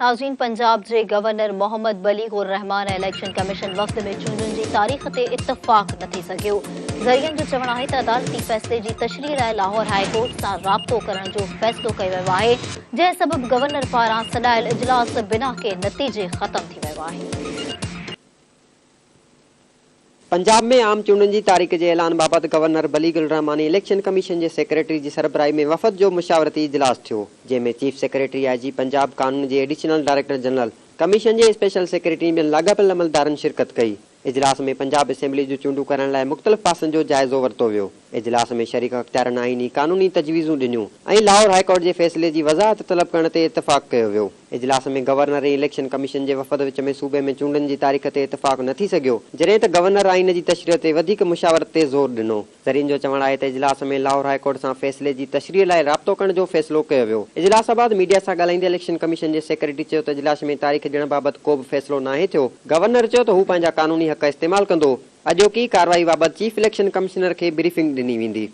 ناظرين پنجاب جي governor Muhammad Baligh ur Rehman ۽ election commission وفد ۾ چونڊن جي تاريخ تي اتفاق نه ٿي سگهيو. ذريعن جو چوڻ آهي ته عدالتي فيصلي جي تشريح لاء لاهور هاء ڪورٽ سان رابطو ڪرڻ جو فيصلو ڪيو ويو آهي، جنهن سبب گورنر پاران سڏايل اجلاس بنا ڪنهن نتيجي ختم ٿي ويو آهي. پنجاب ۾ عام چونڊن جي تاريخ جي اعلان بابت گورنر بليغ الرحمان اليڪشن ڪميشن جي سيڪريٽري جي سربراهي ۾ وفد جو مشاورتي اجلاس ٿيو، جنهن ۾ چيف سيڪريٽري، آء جي پنجاب، قانون جي ايڊيشنل ڊائريڪٽر جنرل، ڪميشن جي اسپيشل سيڪريٽري ۽ ٻين لاڳاپيل عملدارن شرڪت ڪئي. اجلاس ۾ پنجاب اسيمبلي جون چونڊون ڪرائڻ لاء مختلف پاسن جو جائزو ورتو ويو. اجلاس ۾ شريڪ اختيارن آئيني قانوني تجويزون ڏنيون ۽ لاهور هاء ڪورٽ جي فيصلي جي وضاحت طلب ڪرڻ تي اتفاق ڪيو ويو. اجلاس ۾ گورنر ۽ اليڪشن ڪميشن جي وفد وچ ۾ صوبي ۾ چونڊن جي تاريخ تي اتفاق نه ٿي سگهيو، جڏهن ته گورنر آئين جي تشريح تي وڌيڪ مشاورت تي زور ڏنو. ذريعن جو چوڻ آهي ته اجلاس ۾ لاهور هاء ڪورٽ سان فيصلي جي تشريح لاء رابطو ڪرڻ جو فيصلو ڪيو ويو. اجلاس بعد ميڊيا سان ڳالهائيندي اليڪشن ڪميشن جي سيڪريٽري چيو ته اجلاس ۾ تاريخ ڏيڻ بابت ڪو به فيصلو ناهي ٿيو، گورنر چيو ته هو پنهنجا قانوني حق استعمال ڪندو، اڄوڪي ڪارروائي بابت چيف اليڪشن ڪمشنر کي بريفنگ ڏني ويندي.